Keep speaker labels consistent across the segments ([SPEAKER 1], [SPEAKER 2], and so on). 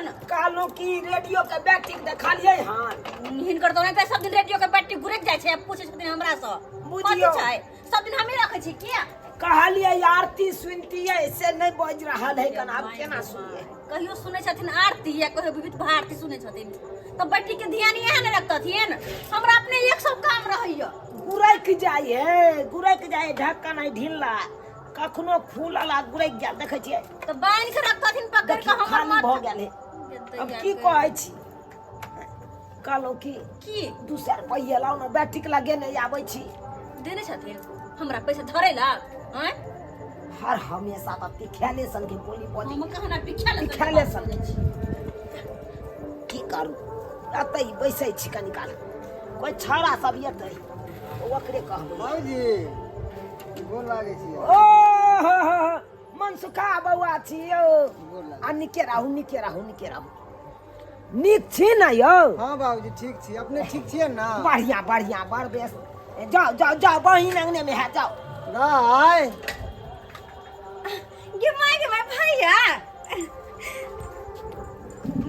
[SPEAKER 1] हन।
[SPEAKER 2] कहलहुँ कि रेडियो के बैटरी देखलियै हन?
[SPEAKER 1] हिनकर तऽ ओनाहिते सब दिन रेडियो के बैटरी गुरैक जाइ छै, पूछै छथिन हमरा सँ।
[SPEAKER 2] बुझियौ।
[SPEAKER 1] कथी छै? सब दिन हमही रखै छी किया?
[SPEAKER 2] कहलियै आरती सुनतियै, से नहि बाजि रहल है कन, आब केना सुनियै?
[SPEAKER 1] कहियो सुनै छथिन आरती या कहियो विविध भारती सुनै छथिन, तऽ बेटी के ध्यान इएह नहि रखतथिन। हमरा अपने एक सौ काम रहैया।
[SPEAKER 2] गुरैक जाइ है, गुरैक जाइ है, ढक्कन है ढिल्ला, कखनो खुलल आ गुरैक गेल, देखै छियै?
[SPEAKER 1] तऽ बान्हि के रखतथिन पकड़ के।
[SPEAKER 2] देखियौ,
[SPEAKER 1] हमर
[SPEAKER 2] खाली
[SPEAKER 1] माथा
[SPEAKER 2] भऽ गेल है। अब की कहै छी? कहलहुँ की
[SPEAKER 1] की?
[SPEAKER 2] 200 रुपैआ लाउ ने, बैटिक लगे नहि आबै छी।
[SPEAKER 1] देने छथिन हमरा पैसा धरै ला? आँय?
[SPEAKER 2] हर हमेशा तऽ पिखेले सन के बोली बोली।
[SPEAKER 1] हम कहना पिछा लग
[SPEAKER 2] पिखेले सन के छी। की करू, एतै बैसै छी कनी काल, कोइ छौड़ा सब एतै तऽ ओकरे कहबै।
[SPEAKER 3] बाबूजी, गोर लागै छी।
[SPEAKER 2] ओ हो हो हो, मनसुखा बौआ छी यौ।
[SPEAKER 3] गोर लागै।
[SPEAKER 2] आ निके रहू, निके रहू, निके रहू। नीक छी ने यौ?
[SPEAKER 3] हँ बाबूजी, ठीक छी। अपने ठीक छियै ने?
[SPEAKER 2] बढ़िया बढ़िया, बड़ बेस। जाओ जाओ जाओ, बहिन अंगने में है, जाओ।
[SPEAKER 3] दाय।
[SPEAKER 1] गे my, गे my, भैया,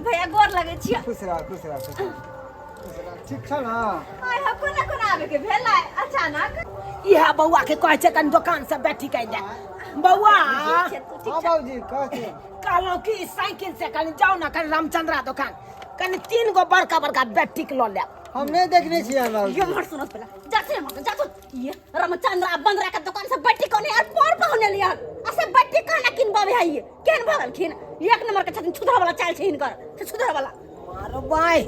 [SPEAKER 1] भैया, गोर लगै छियै।
[SPEAKER 3] खुश रह, खुश रह, खुश रह, खुश रह। ठीक छ ने?
[SPEAKER 1] आय हा, कोना कोना आबे के भेलै अचानक?
[SPEAKER 2] इएह बौआ के कहै छै कनि दोकान से बैठी के जा बौआ।
[SPEAKER 1] ठीक छै, तू ठीक
[SPEAKER 3] हँ
[SPEAKER 1] छै?
[SPEAKER 3] बाबूजी, कह छै।
[SPEAKER 2] कहलहुँ कि साइकिल से कनि जाउ ने कनि रामचंद्रा दोकान, कनि तीन गो बड़का बड़का बैटिक लऽ लेब।
[SPEAKER 3] हम नहि देखने छियै बाबूजी।
[SPEAKER 1] ये मर सुनत पहला जाते हम जातो। ये रामचंद्र बंदरा के दुकान से बैठी कोने यार पर पहुने लिया आ से बैठी कहना किनबावे है। ये केहन भऽ गेलखिन? एक नंबर के छथिन, छुधर वाला चाल छै हिनकर से, छुधर वाला।
[SPEAKER 2] मारो बाय,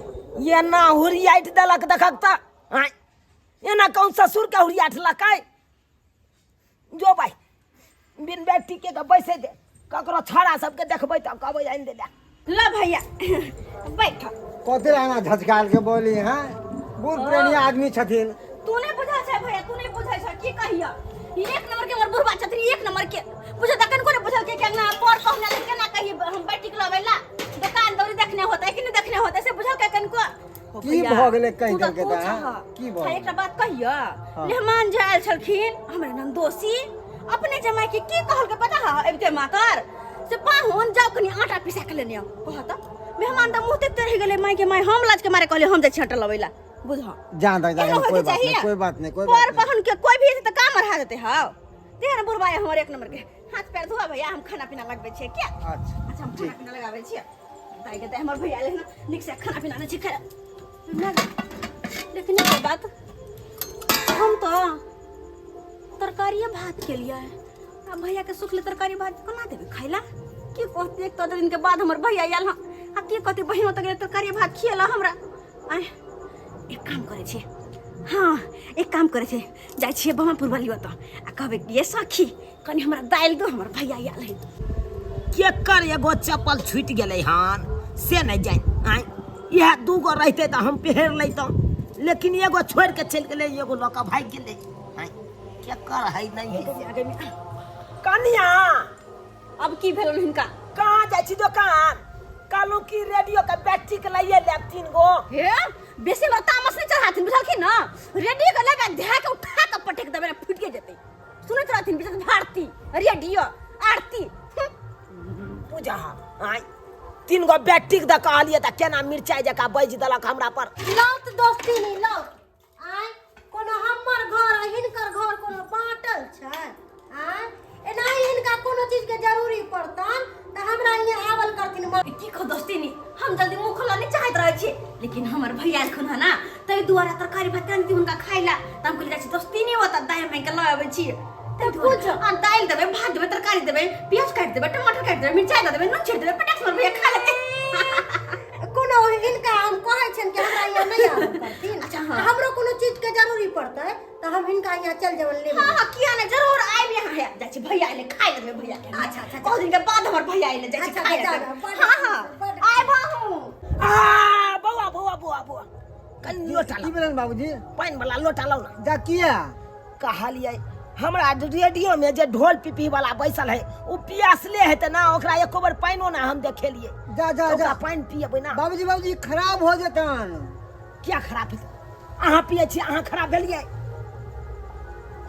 [SPEAKER 2] एना हुरियाटि देलक, देखक तऽ आँय, एना कौन ससुर के हुरियाटि लकै? जो भाई, बिन बैठी के बैसे दे, ककरो छाड़ा सबके देखबै तऽ कहबै आनि दे।
[SPEAKER 1] ल भैया, बैठ।
[SPEAKER 3] कथी ला एना झझकाल के बोली हैं? बूढ़ पुरानी आदमी छथिन।
[SPEAKER 1] तू नहीं बुझै छै भैया, तू नहीं बुझै छै। की कहिया, एक नंबर के हमर बुढ़बा छथिन, एक नंबर के। बुझे तखन कोने बुझल के केना पर पहुना ले, केना कही हम बैठी के लबै ला दुकान दौरी देखने होतै कि नहीं देखने होतै, से बुझल के कनको। ओ
[SPEAKER 3] की
[SPEAKER 1] भैया,
[SPEAKER 3] भऽ गेलै कहि
[SPEAKER 1] तू तऽ
[SPEAKER 3] देलकै तऽ,
[SPEAKER 1] पूछ
[SPEAKER 3] हाँ?
[SPEAKER 1] हँ।
[SPEAKER 3] की भऽ
[SPEAKER 1] हाँ,
[SPEAKER 3] गेलै?
[SPEAKER 1] एकटा बात कहिया, मेहमान जे आयल छलखिन हमरा नन्दोसी, अपने जमाई के की कहलकै पता है? अबिते मातर से पाहुन जाओ कनी आटा पिसा के लेने आओ। कहत मेहमान तऽ मुँह देखते रहि गेलै। माय के माय, हम लाज के मारे कहलियै हम जाइ छी आटा लबै ला, बुझ।
[SPEAKER 3] जान दे, जान
[SPEAKER 1] एना
[SPEAKER 3] दे,
[SPEAKER 1] होइके
[SPEAKER 3] कोई बात
[SPEAKER 1] चाहिए।
[SPEAKER 3] नहीं, कोई बात नहीं, कोई
[SPEAKER 1] पर
[SPEAKER 3] बात नहीं।
[SPEAKER 1] पाहुन के कोई भी तऽ काम बढ़ा देते। हाँ, तेहन बुढ़बा है हमर एक नंबर के। हाथ पैर धोआ भैया, हम खाना पीना लगबै छियै क्या?
[SPEAKER 3] अच्छा।
[SPEAKER 1] अच्छा, हम खाना पीना लगाबै छियै। दाइ के दाइ, हमर भैया एलै हन, नीक से खाना पीना नहि छै खाय ना। लेकिन एक बात, हम तऽ तरकारिए भात केलियै आ भैया के सुखले तरकारी भात कोना देबै खाइला? की कहती, एक तऽ दिन के बाद हमर भैया आयल हँ आ की कहती, बहिनो तऽ गेलै तरकारी भात खिएला हमरा। आँय, एक काम करै छी, हाँ, एक काम करै छी, जाइ छियै बमापुर वाली ओतऽ आ कहबै ये सखी, कनि हमरा दालि दो, हमर भैया आयल है।
[SPEAKER 2] केकर एगो चप्पल छूटि गेलै हन से नहि जानि। आँय, इएह दूगो रहितै तऽ हम पहिर लैतहुँ, लेकिन एगो छोड़ि कऽ चलि गेलै, एगो लऽ कऽ भागि गेलै। आँय, केकर है नहि है। कनिया।
[SPEAKER 1] अब की भेल हिनका?
[SPEAKER 2] कहाँ जाइ छी दोकान? कहलहुँ कि रेडियो के बैटरी के लैए लेब तीन गो।
[SPEAKER 1] हे, बेसी हमरा तामस नहि चढ़ाथिन, बुझलखिन ने? रेडियो के लेबै, ध्या के उठा के पटक देबै, फूटिए जेतै। सुनैत रहथिन विशेष भारती रेडियो आरती।
[SPEAKER 2] पूजा। आँय, तीन गो बैटरी दऽ कहलियै तऽ केना मिरचाइ जकाँ बाजि देलक हमरा पर।
[SPEAKER 4] लौत दोस्ती नहीं लौत। आय, कोनो हमर घर आ हिनकर घर कोनो बाँटल छै? आय, एनाही हिनका कोनो चीज के जरूरी पड़तन तऽ हमरा हियाँ आवल करथिन माँ।
[SPEAKER 1] की खो दोस्ती, हम जल्दी मुँह खोलऽ नहीं चाहैत रहै छी, लेकिन हमर भैया एलखुन हँ ना, ताहि दुआरे तरकारी भात आनि हुनका खाइ ला, तऽ हम कहलियै जाइ छी दोस्ती नहीं होता, दालि मांगि कऽ लऽ अबै छी। तऽ
[SPEAKER 4] पूछ।
[SPEAKER 1] आ दालि देबै, भात देबै, तरकारी देबै, प्याज काटि देबै, टमाटर काटि देबै, मिरचाइ दऽ देबै, नून छिट देबै, पटाक से हमर भैया खा लेतै।
[SPEAKER 4] कोनो हिनका हम कहै छियनि कि हमरा यहाँ नहि आवल करथिन।
[SPEAKER 1] अच्छा, हाँ।
[SPEAKER 4] आ हमरो कोनो चीज के जरूरी पड़तै तऽ हम हिनका यहाँ चल जेबनि लेबै।
[SPEAKER 1] हाँ हाँ, किया नहि, जरूर आबि यहाँ है। जाइ छी, भैया अयलै, खाइ लेबै भैया के।
[SPEAKER 4] अच्छा, अच्छा,
[SPEAKER 1] बहुत दिन के बाद हमर भैया अयलै, जाइ छी
[SPEAKER 4] अच्छा,
[SPEAKER 1] खाइ
[SPEAKER 4] अच्छा,
[SPEAKER 1] लेबै।
[SPEAKER 4] बड
[SPEAKER 1] हाँ हाँ।
[SPEAKER 4] बड।
[SPEAKER 1] आबि अहूँ।
[SPEAKER 2] आ बौआ बौआ बौआ बौआ, कनि लोटा
[SPEAKER 3] की
[SPEAKER 2] लाउ।
[SPEAKER 3] भेलनि बाबूजी?
[SPEAKER 2] पानि वाला लोटा लाउ ने।
[SPEAKER 3] जा, किया?
[SPEAKER 2] कहलियै हमरा रेडियो में जे ढोल पिपी वाला बैसल है, ओ पियासले है तऽ ना ओकरा एको बेर पानिओ ना हम देखेलियै।
[SPEAKER 3] जा जा।
[SPEAKER 2] ओकरा
[SPEAKER 3] जा।
[SPEAKER 2] पानि पियेबै ना।
[SPEAKER 3] बाबूजी, बाबूजी, खराब हो जेतन।
[SPEAKER 2] किया खराब हेतै? अहाँ पियै छी, अहाँ खराब भेलियै?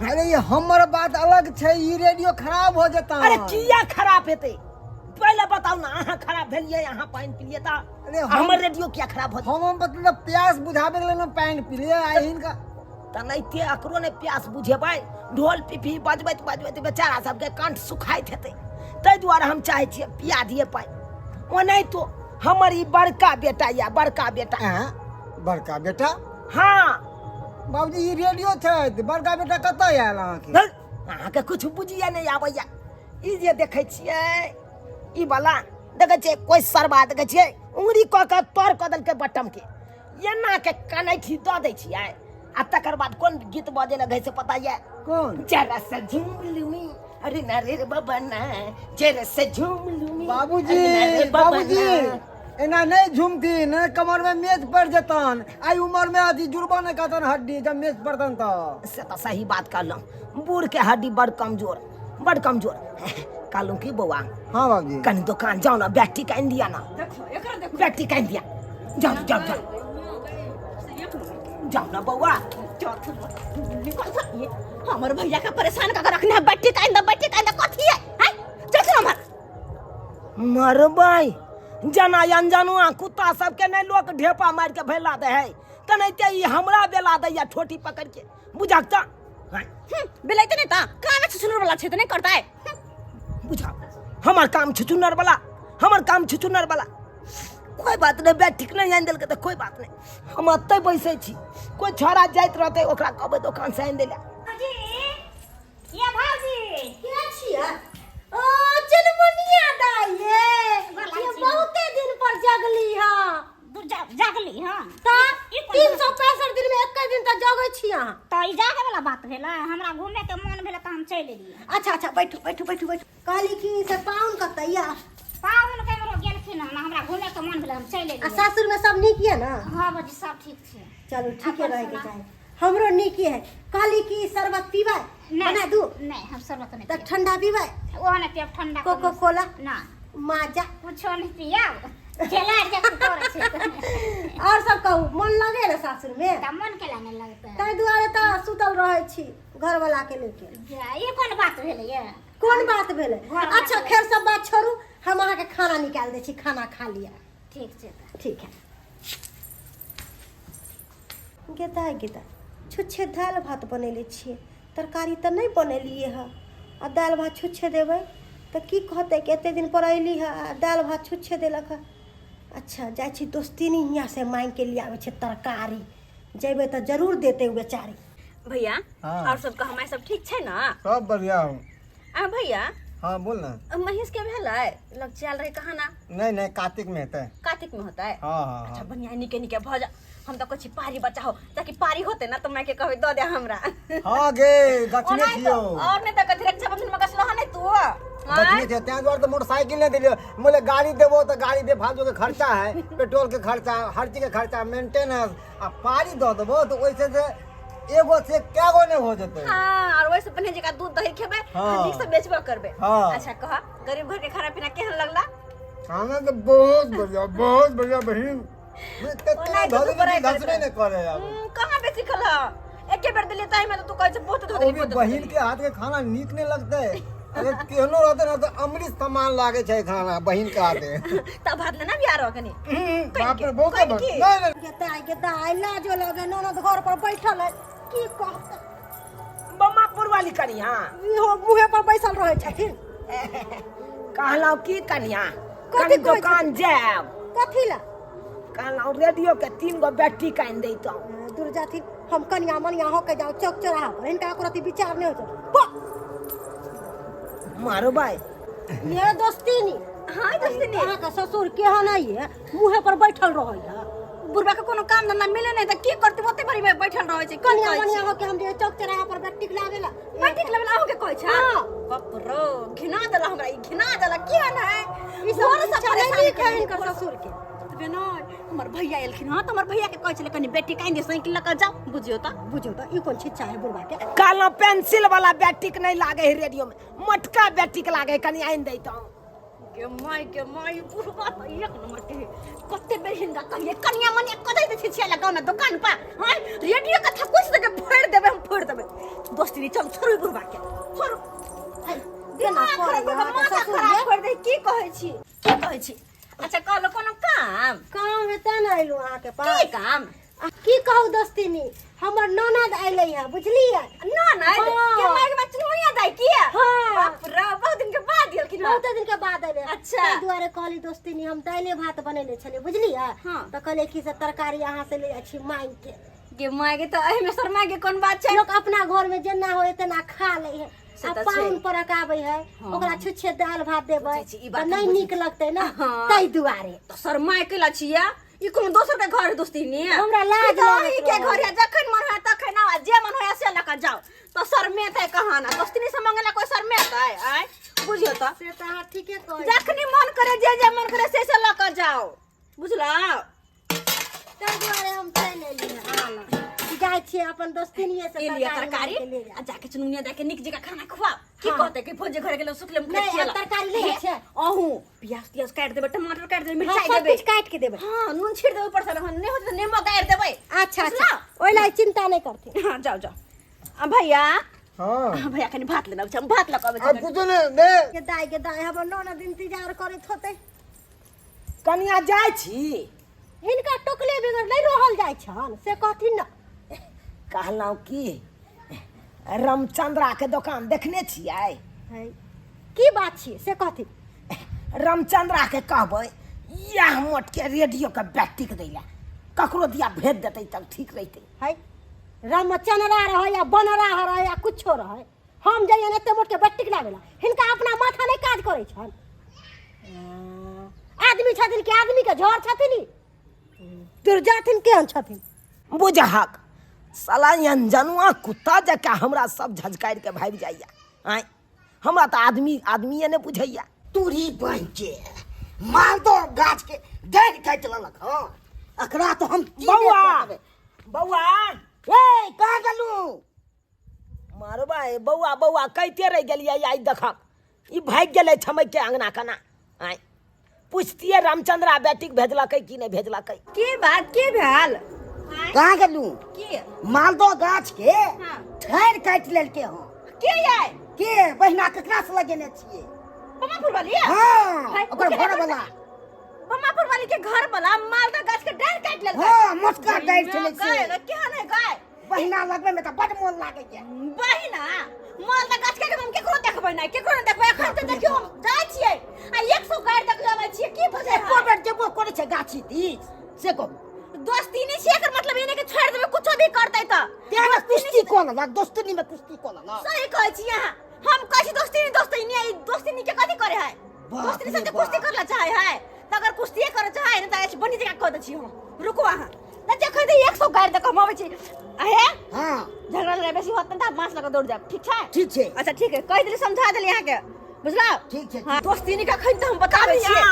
[SPEAKER 3] अरे, ई हमर बात अलग छै, ई रेडियो खराब हो जेतन।
[SPEAKER 2] अरे, किया खराब हेतै? पहिले बताउ ना अहाँ खराब भेलियै अहाँ पानि पिलियै तऽ
[SPEAKER 3] अरे
[SPEAKER 2] हमर रेडियो किया खराब हो
[SPEAKER 3] हम मतलब प्यास बुझाबे के लेल पानि पिलियै आ हिनका
[SPEAKER 2] तऽ नहिते एकरो नहि प्यास बुझेबै ढोल पिपही बजबैत बजबैत बेचारा सबके कंठ सुखाइत हेतै ताहि दुआरे हम चाहै छियै पिया दियै पानि ओनाहितो हमर ई बड़का बेटा यऽ बड़का बेटा
[SPEAKER 3] आँ बड़का बेटा
[SPEAKER 2] हाँ
[SPEAKER 3] बाबूजी ई रेडियो छै बड़का बेटा कतऽ आयल अहाँके
[SPEAKER 2] धल, अहाँके किछु बुझिए नहि आबैया ई जे देखै छियै ई वाला देखै छियै कोइ सरबा देखै छियै उंगरी कऽ के तर कऽ देलकै बटम के एना के कनैठी दऽ दै छियै आ तकर बाद कोन गीत बजे लगै से पता यऽ
[SPEAKER 3] कोन
[SPEAKER 2] जरा से झूम लूमी अरे ना रे बाबा ना जरा से झूम लूमी
[SPEAKER 3] बाबूजी
[SPEAKER 2] अरे ना रे बाबा
[SPEAKER 3] बाबूजी
[SPEAKER 2] ना।
[SPEAKER 3] एना नहीं झुमथिन कमर में मेज पड़ जेतन आई उम्र में अथी जुड़बो नहीं करतन हड्डी जब मेज पड़तन तो
[SPEAKER 2] से तऽ सही बात कहलहुँ बूढ़ के हड्डी बड़ कमजोर बड़ कमजोर कहलहुँ की बौआ
[SPEAKER 3] हाँ बाबूजी
[SPEAKER 2] कनि दोकान जाउ ने बैटरी के आनि दिअ ना
[SPEAKER 1] देखो एकरा देखो
[SPEAKER 2] बैटरी के आनि दिअ जाउ जाउ जाउ जाउ ना बौआ
[SPEAKER 1] निकल ये हमर भैया के परेशान कर रखने है बैठी का इंदा बैठी का इंदा कथी है हैं चल हमर
[SPEAKER 2] मरबै जना अनजानुआ कुत्ता सबके नहि लोक ढेपा मारि के भैला दे है तेनाहिते ई हमरा बेला दैया ठोटी पकड़ के बुझक तऽ
[SPEAKER 1] बेलाइते नहीं ता काम छुछुनर वाला छै त नहीं करता है
[SPEAKER 2] बुझा हमर काम छुछुनर वाला हमर काम छुछुनर वाला कोई बात नहीं बैठ ठीक नहीं आनि देलकै तऽ कोई बात नहीं हम एतै बैसै छी कोई छोड़ा जाइत रहतै ओकरा कहबै दोकान से आनि दै
[SPEAKER 5] जी ये भौजी
[SPEAKER 4] के छियै ओ चुनमुनिया दाइ ये ये बहुते दिन पर जगली हँ
[SPEAKER 5] दूर जा जागली हँ
[SPEAKER 4] तऽ
[SPEAKER 5] ई कोन
[SPEAKER 4] 365 दिन में एक दिन तऽ जगै छी अहाँ
[SPEAKER 5] तऽ ई जागे वाला बात भेलै हमरा घूमे के मन भेलै तऽ हम चलि एलियै
[SPEAKER 4] अच्छा अच्छा बैठू बैठू बैठू बैठू कहली कि से पाहुन कतऽ यऽ
[SPEAKER 5] पाहुन केम्हरो गेलखिन हन हमरा घूमे के मन भेलै हम चलि
[SPEAKER 4] आ
[SPEAKER 5] एलियै
[SPEAKER 4] सासुर में सब नीक यऽ ने
[SPEAKER 5] हँ भौजी सब ठीक छै
[SPEAKER 4] चलू ठीके
[SPEAKER 5] अपन
[SPEAKER 4] रहै के
[SPEAKER 5] सुनाउ।
[SPEAKER 4] चाही हमरो नीक है कहली कि शरबत पीबै बना दू
[SPEAKER 5] नहीं हम शरबत नहीं
[SPEAKER 4] तऽ ठंडा पीबै
[SPEAKER 5] पियब ओहो नहीं पियब ठंडा
[SPEAKER 4] कोको कोला
[SPEAKER 5] ना
[SPEAKER 4] माजा
[SPEAKER 5] कुछो नहीं पियब खेला जे करै छै
[SPEAKER 4] और सब कहू मन लगे ने सासुर में
[SPEAKER 5] तऽ मन केला नहि लगतै
[SPEAKER 4] ताहि दुआरे तऽ सुतल रहै छी घरवाला के लेके
[SPEAKER 5] जा, ई कोन बात भेलै
[SPEAKER 4] कोन बात भेलै
[SPEAKER 5] घरवाला
[SPEAKER 4] अच्छा
[SPEAKER 5] के-
[SPEAKER 4] खैर सब बात छोड़ू हम अहाँके खाना निकालि दै छी खाना खा लिअ
[SPEAKER 5] ठीक छै तऽ
[SPEAKER 4] ठीक है गेदाय गेदाय छुच्छे दालि भात बनेले छियै तरकारी तऽ नहि बनेलियै हँ आ दालि भात छुच्छे देबै तऽ की कहतै कि एतेक दिन पर अयली हँ आ दालि भात छुच्छे देलक हँ अच्छा जाइ छी दोस्तिनी हियाँसँ माँगिके ले आबै छियै तरकारी जेबै तऽ जरूर देतै ओ बेचारी
[SPEAKER 1] भैया
[SPEAKER 3] हाँ।
[SPEAKER 1] और सब कह सब ठीक छै ना
[SPEAKER 3] सब बढ़िया हो
[SPEAKER 1] आ भैया
[SPEAKER 3] हाँ बोल ना
[SPEAKER 1] महेश के भेलै लग चल रहे कहाँ ना
[SPEAKER 3] नहीं नहीं कार्तिक में हेतै
[SPEAKER 1] कार्तिक में होता है
[SPEAKER 3] हाँ हाँ
[SPEAKER 1] अच्छा
[SPEAKER 3] हाँ
[SPEAKER 1] बढ़िया निके निके भऽ जा हम तऽ कहै छी पारी बच्चा हो ताकि पारी होते ना तऽ माय के कहबै दऽ दे हमरा
[SPEAKER 3] हाँ गे गछने
[SPEAKER 1] ओनाही
[SPEAKER 3] छियौ
[SPEAKER 1] तऽ और नहि तऽ कथी रक्षाबंधन में गछलो हँ नहि तू
[SPEAKER 3] गछने छियौ ताहि दुआरे तऽ मोटरसाइकिल नहि देलियौ बोले गाड़ी देबो तऽ गाड़ी बेफालतू के खर्चा है पेट्रोल के खर्चा हर चीज के खर्चा मेंटेनेंस आ पारी दऽ देबो तऽ ओहिसे से एगो से कै गो नहि हो जेतै
[SPEAKER 1] हाँ और वैसे बढ़िया जगह दूध दही खेबै
[SPEAKER 3] हाँ।
[SPEAKER 1] नीक से बेचबो करबै
[SPEAKER 3] हाँ।
[SPEAKER 1] अच्छा कह गरीब घर के खाना पीना केहन लगला
[SPEAKER 3] खाना तऽ बहुत बढ़िया बहुत बढ़िया बहिन
[SPEAKER 1] ओना
[SPEAKER 3] धऽ
[SPEAKER 1] तऽ
[SPEAKER 3] देली
[SPEAKER 1] बड़ाइ
[SPEAKER 3] कि
[SPEAKER 1] करैत
[SPEAKER 3] घसबे नहि करे आब
[SPEAKER 1] कहाँ बेसी खल एके बेर देलियै ताहि में तऽ तू कहै छै बहुत धो
[SPEAKER 3] ओ
[SPEAKER 1] देली
[SPEAKER 3] भी
[SPEAKER 1] बहुत धो
[SPEAKER 3] बहिन
[SPEAKER 1] देली।
[SPEAKER 3] के हाथ के खाना नीक नहि लगतै अगर केहनो रहतै ने तऽ अमृत समान लागे छै खाना बहिन के हाथे
[SPEAKER 1] तऽ भात लेना बियाह रह कनी
[SPEAKER 3] बाप रे बहुत
[SPEAKER 1] कनि की?
[SPEAKER 3] नहीं नहीं
[SPEAKER 4] गेदाय गेदाय लाजो लगे ननद घर पर बैठल है की कहतै
[SPEAKER 2] बम्मा पुरवाली कनिया
[SPEAKER 4] इहो मुँहे पर बैसल रहै छथिन
[SPEAKER 2] कहलहुँ की कनिया
[SPEAKER 4] कथी
[SPEAKER 2] कनि
[SPEAKER 4] कहै
[SPEAKER 2] दोकान जायब
[SPEAKER 4] कथी ला
[SPEAKER 2] कहलहुँ रेडियो के तीन गो बैटरी आनि दैतहुँ
[SPEAKER 4] दूर जाथिन हम कनिया मनिया होके जाओ चौक चौराहा पर हिनका एको रत्ती विचार नहीं होइ छै वाह!
[SPEAKER 2] मारबै
[SPEAKER 4] ये दोस्तीनी
[SPEAKER 1] हाँ दोस्तीनी
[SPEAKER 4] अहाँके ससुर केहन है मुँहे पर बैठल रहै है
[SPEAKER 1] बुढ़बा के कोनो काम धंधा मिले नहीं तऽ की करतै ओते भरी में बैठल रहै छै की
[SPEAKER 4] कनिया
[SPEAKER 1] कहै
[SPEAKER 4] मनिया
[SPEAKER 1] छै
[SPEAKER 4] होके हम जे चौक चौराहा पर बैटिक लाबेला
[SPEAKER 1] बैटिक लेवल अहूँ के कहै छै
[SPEAKER 4] हाँ।
[SPEAKER 1] बाप रो घिना देला हमरा ई घिना देला किया ना है
[SPEAKER 4] ई सब
[SPEAKER 1] घर
[SPEAKER 4] इच्छा
[SPEAKER 1] परेशान
[SPEAKER 4] नहि नीक है
[SPEAKER 1] केने।
[SPEAKER 4] हिनकर ससुर के
[SPEAKER 1] तबे न हमर भैया एलखिन हँ तऽ हमर भैया के कहै छलै कनि बेटी कानि दे साइकिल लऽ कऽ जाउ बुझियौ तऽ
[SPEAKER 4] बुझियौ तऽ ई कोन छिच्चा है बुढ़बा के
[SPEAKER 2] कहलहुँ पेंसिल वाला बैटिक नहि लागे है रेडियो में मोटका बैटिक लागे है कनि आनि दैतहुँ
[SPEAKER 1] गे माय गे माय बुढ़बा तऽ एक नंबर के है कते बेर हिनका कहिए कनिया मनिया कदै दै छै छिया गाँव में दुकान पर हँ रेडियो के थकुच दे के फोड़ि देबै हम फोड़ि देबै दोस्ती चल छोड़ू बुढ़बा के छोड़ू
[SPEAKER 4] केना
[SPEAKER 1] दिमाग खराब
[SPEAKER 4] करैया
[SPEAKER 1] कऽ
[SPEAKER 4] अहाँके
[SPEAKER 1] माथा
[SPEAKER 4] ससुर
[SPEAKER 1] खराब
[SPEAKER 4] ये?
[SPEAKER 1] कर दे की की कहै छी की कहै छी अच्छा कहलो कोनो काम
[SPEAKER 4] काम हेतै ने अयलहुँ अहाँके
[SPEAKER 1] की
[SPEAKER 4] पास
[SPEAKER 1] काम
[SPEAKER 4] आ की कहू दोस्तिनी हमर ननद अयलै है बुझलियै
[SPEAKER 1] ना ना
[SPEAKER 4] हाँ।
[SPEAKER 1] के माइक में चुनमुनिया दाई की
[SPEAKER 4] हाँ।
[SPEAKER 1] बाप रे बहुत दिन के बाद गेलखिन हँ।
[SPEAKER 4] बहुते दिन के बाद अयलै
[SPEAKER 1] अच्छा।
[SPEAKER 4] ताहि दुआरे कहली दोस्तिनी हम दालिए भात बनेने छलियै बुझलियै
[SPEAKER 1] हाँ।
[SPEAKER 4] तऽ कहलियै कि से तरकारी अहाँ से ले जाइ छी मांगि के
[SPEAKER 1] गे माय के तऽ एहिमे शर्मा के कोन बात छै
[SPEAKER 4] लोक अपना घर में जेना होय तेना खा लै है
[SPEAKER 1] से
[SPEAKER 4] आ
[SPEAKER 1] तऽ छै।
[SPEAKER 4] पाहुन परक आबै है
[SPEAKER 1] हाँ।
[SPEAKER 4] ओकरा छुच्छे दालि भात देबै
[SPEAKER 1] बुझै छी, ई बात
[SPEAKER 4] तऽ
[SPEAKER 1] हम
[SPEAKER 4] नहि
[SPEAKER 1] बुझै
[SPEAKER 4] नीक लगतै ने
[SPEAKER 1] हाँ।
[SPEAKER 4] ताहि दुआरे
[SPEAKER 1] तऽ शर्मा केला छियै ई कोनो दोसर के घर है दोस्ती ने
[SPEAKER 4] हमरा लाज
[SPEAKER 1] ई तऽ
[SPEAKER 4] लागैत
[SPEAKER 1] अहीं के
[SPEAKER 4] रहै।
[SPEAKER 1] घर है जखन मन होय तखन आउ आ जे मन होय से लऽ कऽ जाउ तऽ शर्मेतै कहाँ ना दोस्ती से मंगला कोई शर्मेतै आय बुझियौ तऽ
[SPEAKER 4] से तऽ अहाँ ठीके कहै छी।
[SPEAKER 1] जखनी मन करे जे जे मन करे से से लऽ कऽ जाउ बुझलौ
[SPEAKER 4] ताहि दुआरे हम चलि एली अहाँ लग जाइ छियै अपन दोस्तिनिये से
[SPEAKER 1] ले लिअ तरकारी
[SPEAKER 4] मांगि के ले
[SPEAKER 1] आ जाके चुनुनिया जाके नीक जकाँ खाना खुआउ की
[SPEAKER 4] हाँ।
[SPEAKER 1] कहतै कि भौजी घर गेलौ सुखले मुखे
[SPEAKER 4] नहि,
[SPEAKER 1] खिएला
[SPEAKER 4] आब तरकारी नहि छै।
[SPEAKER 1] अहूँ प्याज तियाज काटि देबै टमाटर काटि देबै
[SPEAKER 4] हाँ,
[SPEAKER 1] मिरचाइ
[SPEAKER 4] सब
[SPEAKER 1] देबै
[SPEAKER 4] किछु काटि के देबै
[SPEAKER 1] हाँ नून छीट देबै ऊपर से नहि होतै तऽ नेबो गाड़ि देबै
[SPEAKER 4] अच्छा अच्छा
[SPEAKER 1] बुझलौ?
[SPEAKER 4] ओहि लए चिंता नहि करथिन
[SPEAKER 1] हाँ जाउ जाउ आ भैया
[SPEAKER 3] हाँ
[SPEAKER 1] हाँ भैया कनि भात लेना छै हम भात लऽ कऽ अबै
[SPEAKER 3] अब
[SPEAKER 1] छी
[SPEAKER 3] कुछो नहीं दे
[SPEAKER 4] के दाय के दाय हमर ननद इंतजार करैत होतै
[SPEAKER 2] कनिया जाइ छी
[SPEAKER 4] हिनका टोकले बगैर नहि रहल जाइ छन से कहथिन ने
[SPEAKER 2] कहलहुँ की रामचंद्रा के दोकान देखने छियै
[SPEAKER 4] है की बात छियै से कहथिन
[SPEAKER 2] रामचंद्रा के कहबै इएह मोटके रेडियोके बैटरीक दै लए ककरो दिया भेज देतै तब ठीक रहितै
[SPEAKER 4] है रामचंद्रा रहै या बनरा रहै या कुछो रहै हम जइयन एते मोटके बैटरीक लाबे ला हिनका अपना माथा नहि काज करै छन आदमी छथिन कि आदमी के झोर छथिन ई? दुर्जाथिन केहन छथिन
[SPEAKER 2] बुझहक साला अनजनुआ कुत्ता जकाँ हमरा सब झझकारि के भागि जाइया आँय हमरा तऽ आदमी आदमीए नहि बुझैया
[SPEAKER 6] तूरी बन के मालदह गाछ के डारि काटि लेलक हँ एकरा तऽ हम की
[SPEAKER 2] बौआ
[SPEAKER 6] देबै?
[SPEAKER 2] बौआ
[SPEAKER 6] ए कहाँ गेलू
[SPEAKER 2] मारबा ए बौआ बौआ कहिते रहि गेलियै आइ देखक ई भागि गेलै छमकि के अंगना कना आँय पुछतियै रामचंद्रा बेटीके भेजलकै कि नहि भेजलकै
[SPEAKER 1] की बात की भेल
[SPEAKER 6] कहाँ गेलू
[SPEAKER 1] की
[SPEAKER 6] मालदह गाछ के
[SPEAKER 1] हाँ।
[SPEAKER 6] ठारि काटि लेलकै हँ
[SPEAKER 1] के आय
[SPEAKER 6] के बहिना ककरा से लगेने छियै
[SPEAKER 1] बमापुर वाली
[SPEAKER 6] हाँ
[SPEAKER 1] है,
[SPEAKER 6] ओकर
[SPEAKER 1] ओकरा
[SPEAKER 6] घर वाला
[SPEAKER 1] बमापुर वाली के घर वाला मालदह गाछ के डारि काटि लेलकै
[SPEAKER 6] हाँ मोटका डारि छलै से
[SPEAKER 1] गाय केहन है गाय
[SPEAKER 6] बहिना लगबै में तऽ बड मोन लागैया
[SPEAKER 1] बहिना मालदह गाछ के हम केकरो देखबै नहि केकरो नहि देखबै एखन तऽ देखियौ हम जाइ छियै आ 100 गारि देखले अबै छियै की बुझै
[SPEAKER 6] एको बेर जेबो करै छै गाछी दिस से कहू
[SPEAKER 1] दोस्ती नहि छियै एकर मतलब ई नहि कि छोड़ि देबै कुछो भी करतै तऽ
[SPEAKER 6] तें ने कुश्ती कऽ लेलक दोस्तनी में कुश्ती कऽ लेलक
[SPEAKER 1] सही कहै छी अहाँ हम कहै छी दोस्ती नहि दोस्ती नहि ई दोस्ती नहीं के कथी करे है
[SPEAKER 6] बाप
[SPEAKER 1] दोस्ती
[SPEAKER 6] रे
[SPEAKER 1] से
[SPEAKER 6] बाप।
[SPEAKER 1] कुश्ती करला चाहे है तऽ अगर कुश्तिए करे चाहे ने तऽ ऐसे बनी जगह कह दै छी हम रुकू अहाँ नहि जखन तऽ 100 गारि दऽ कऽ हम अबै छी अहे
[SPEAKER 6] हाँ
[SPEAKER 1] झगड़ा लड़ाई बेसी होत ने तऽ माछ लऽ कऽ दौड़ जायब ठीक छै
[SPEAKER 6] ठीक छै
[SPEAKER 1] अच्छा ठीक है कहि देली समझा देली अहाँके बुझलौ
[SPEAKER 6] ठीक छै,
[SPEAKER 1] हाँ दोस्ती नहीं कखन तऽ हम बताबै छियै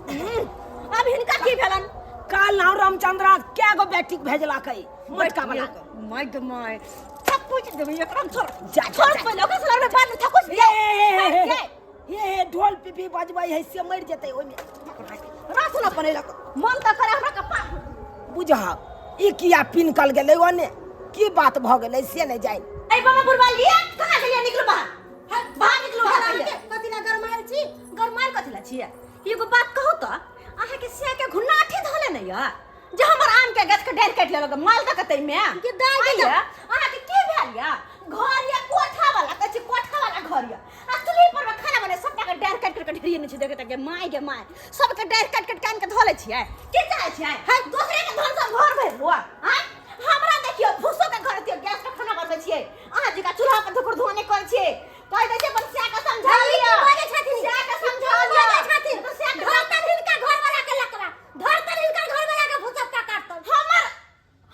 [SPEAKER 1] अब हिनका की भेलन
[SPEAKER 2] कहलहुँ रामचंद्रा कै गो बेटीके भेजलकै मोटका वाला
[SPEAKER 1] my गे my थप्पू देबै एकरा हम छोड़
[SPEAKER 2] जा, जा,
[SPEAKER 1] छोड़
[SPEAKER 2] जा।
[SPEAKER 1] पहिले ओकरा से लड़बै बाद में थकुच
[SPEAKER 2] ए, ए, ए, ए, हे हे ढोल पिपी बजबै है से मरि जेतै ओहिमे
[SPEAKER 1] रासु न बनेलक मन तऽ करे हमरा कप्पा
[SPEAKER 2] बुझह ई किया पिनकल गेलै ओने की बात भऽ गेलै से नहि जानि
[SPEAKER 1] ए बाबा बुढ़वा लिया कहाँ गेलियै निकलू बाहर बाहर निकलू बाहर
[SPEAKER 4] अहाँके कथी लए गरमायल छी
[SPEAKER 1] गरमायल कथी ला छियै एगो बात कहू तऽ अहाँके सिया के घुन्नाठी धोले नहि यऽ जे हमर आम के गाछ के डारि काटि लेलक मालदह के तैमे
[SPEAKER 4] के दाइ
[SPEAKER 1] आइ यऽ अहाँके की भेल यऽ घर यऽ कोठा वाला कहै छै कोठा वाला घर यऽ आ चूल्ही पर में खाना बने सबटा के डारि काटि काटि के ढेरिये नहि छै देखे तक माय गे माय सबके डारि काटि काटि के आनि के धऽ लै छियै की चाहै छियै है दोसरे के धन सब घर भरि लुआ आँय हमरा देखियौ भूसो के घर दियौ गैस पर खाना बनबै छियै अहाँ जकाँ चूल्हा पर धुकुर धुआं नहि करै छियै कहि दै छियै अपन सिया के समझा
[SPEAKER 4] ई की
[SPEAKER 1] लिअ
[SPEAKER 4] बाजै छथिन?
[SPEAKER 1] सिया के समझा
[SPEAKER 4] की
[SPEAKER 1] लिअ
[SPEAKER 4] बाजै छथिन?
[SPEAKER 1] तऽ सिया के
[SPEAKER 4] धरतन हिनका घरवाला के लकड़ा धरतन हिनकर घरवाला के भूसक्का काटतन
[SPEAKER 1] हमर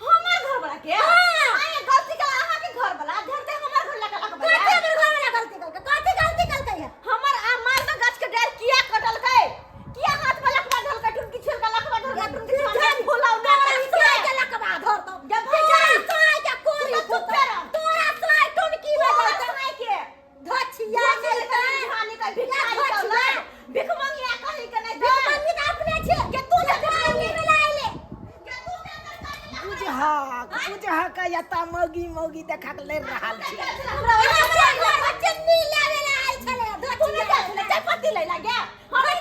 [SPEAKER 1] हमर घर वाला के
[SPEAKER 4] हाँ।
[SPEAKER 1] आये गलती के अहाँ के घर वाला धरते हमर घर लगा लगा
[SPEAKER 4] कथी हमर घरवाला गलती कलकै कथी गलती कलकै है
[SPEAKER 1] हमर आ मालदह गाछ के डारि किया कटलकै किया हाथ में लकवा धलकै टुनकी छोड़ के लकवा धलकै टुनकी छोड़ के फुलाउ ना
[SPEAKER 4] तोरा साय के लकवा धरतौ
[SPEAKER 1] जब
[SPEAKER 4] तोरा
[SPEAKER 1] भैया
[SPEAKER 4] साय के कोरी
[SPEAKER 1] तू चुप
[SPEAKER 4] फुटतौ।
[SPEAKER 1] रह।
[SPEAKER 4] तोरा साय टुनकी में
[SPEAKER 1] तोरा
[SPEAKER 4] धरतौ।
[SPEAKER 1] साय के
[SPEAKER 4] धछिया
[SPEAKER 1] धोती
[SPEAKER 4] नहीं
[SPEAKER 1] के झानी के भिखारी
[SPEAKER 4] धोछिया।
[SPEAKER 1] के औलाद भिखमंगिया कहीं के नहीं
[SPEAKER 4] भिखमंगी तऽ अपने छै
[SPEAKER 1] के तू जे
[SPEAKER 4] भिखमंगी में आइले
[SPEAKER 1] के तू के तरकारी
[SPEAKER 2] बुझहक बुझहक एतऽ मौगी मौगी देखा के लड़ि रहल छै
[SPEAKER 1] हमरा
[SPEAKER 4] हमरा घर में चन्नी लेवे ला आइल छलै
[SPEAKER 1] तू
[SPEAKER 4] धोछिया
[SPEAKER 1] नहि जाइ छलै चायपत्ती लै ला गे हमरा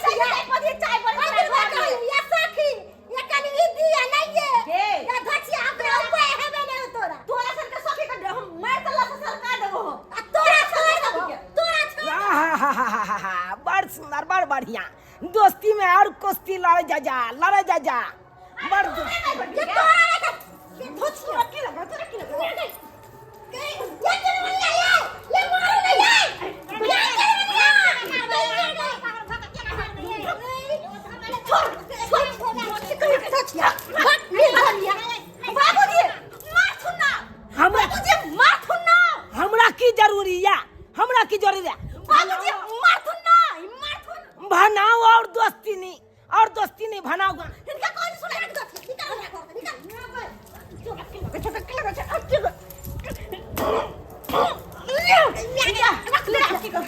[SPEAKER 2] बड़ सुंदर, बड़ बढ़िया। दोस्ती में और कुश्ती लड़े जा जा, लड़े जा जा, बड़
[SPEAKER 1] ये तोरा लेके ये धोतिया की लगा, तोरा की लगा ये ये चल मनिया, ये ये मारू ना, ये ये चल मनिया। छोड़ छोड़, धोती कहीं धोतिया हट मिल धनिया। बाबूजी मारथुन ना।
[SPEAKER 2] हमरा
[SPEAKER 1] बाबूजी मारथुन ना।
[SPEAKER 2] हमरा की जरूरी या, हमरा की जरूरी या?
[SPEAKER 1] बाबूजी मारथुन ना, मारथुन।
[SPEAKER 2] भनाओ और दोस्ती नहीं, और दोस्ती नहीं भनाओ।
[SPEAKER 1] इनका कौन सुना? निकाल निकाल निकाल निकाल। तोरा की लगा, तोरा की लगा, तोरा की लगा। रख ले,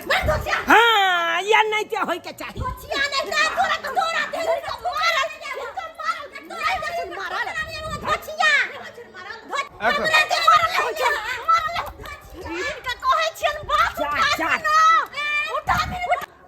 [SPEAKER 1] मार धोतिया।
[SPEAKER 2] हाँ, या नहीं ते होय के चाही।
[SPEAKER 1] धोतिया नहीं ते तोरा तोरा दे इनका मारल, इनका मारल, तोरा इधर मारल धोतिया। हमरा के मारल हो छै, मारल। इनका कहै छियन बात
[SPEAKER 2] जा,
[SPEAKER 1] उठा
[SPEAKER 2] जा।
[SPEAKER 1] ना, उठा दे।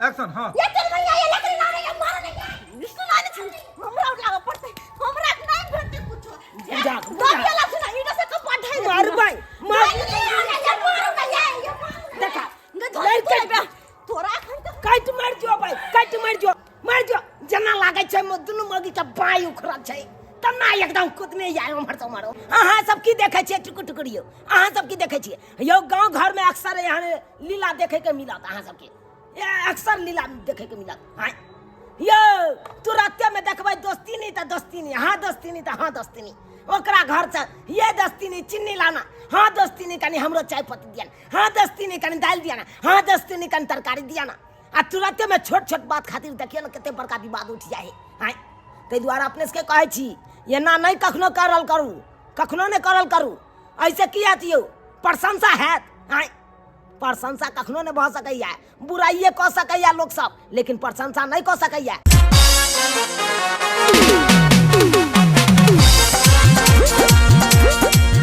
[SPEAKER 7] एक्शन। हाँ,
[SPEAKER 1] ये चल भैया, ये लकड़ी ला रहे, ये मारो नहीं ये सुना नहीं छन। हमरा उठावे पड़ते, हमरा नहीं भेटते कुछो।
[SPEAKER 2] बुझा, बुझा।
[SPEAKER 1] दबिया ला सुना, इना से कपड़ा ढाई।
[SPEAKER 2] मारबै, मार।
[SPEAKER 1] ये मारो ना, ये ये मारो।
[SPEAKER 2] देखा,
[SPEAKER 1] देखा
[SPEAKER 2] लड़के
[SPEAKER 1] तोरा अखन तक
[SPEAKER 2] काटि मारि जो भाई, काटि मारि जो, मारि जो। जेना लागै छै दुनू मौगी के बाँहि उखड़ल छै तना एकदम कुदने जाय उम्हर से उम्हर। अहाँ सब की देखै छियै टुकुर टुकुर यौ? अहाँ सब की देखै छियै यौ? गाँव घर में अक्सर एहन लीला देखै के मिलत अहाँ सबके, ए, अक्सर लीला देखै के मिलत। हाँ यौ, तुरते में देखबै दोस्ती नहीं तऽ दोस्ती नहीं, हाँ दोस्ती नहीं तऽ हाँ दोस्ती नहीं। ओकरा घर से ये दोस्ती नहीं चीनी लाना, हाँ दोस्ती नहीं कनी हमरो चाय पत्ती दिया ना, हाँ दोस्ती नहीं कनी दालि दिया ना, हाँ दोस्ती नहीं कनी तरकारी दिया ना। आ तुरते में छोट छोट बात खातिर देखियो ना कते बड़का विवाद उठि जाए है। हाँ, ताहि दुआरे अपने सबके कहै छी एना नहीं कखनो करल करू, कखनो नहीं करल करू। ऐसे की हैत यौ? प्रशंसा हैत? हाँ, प्रशंसा कखनो नहीं भऽ सकैया। बुराइए कऽ सकैया लोक सब, लेकिन प्रशंसा नहीं कऽ सकैया।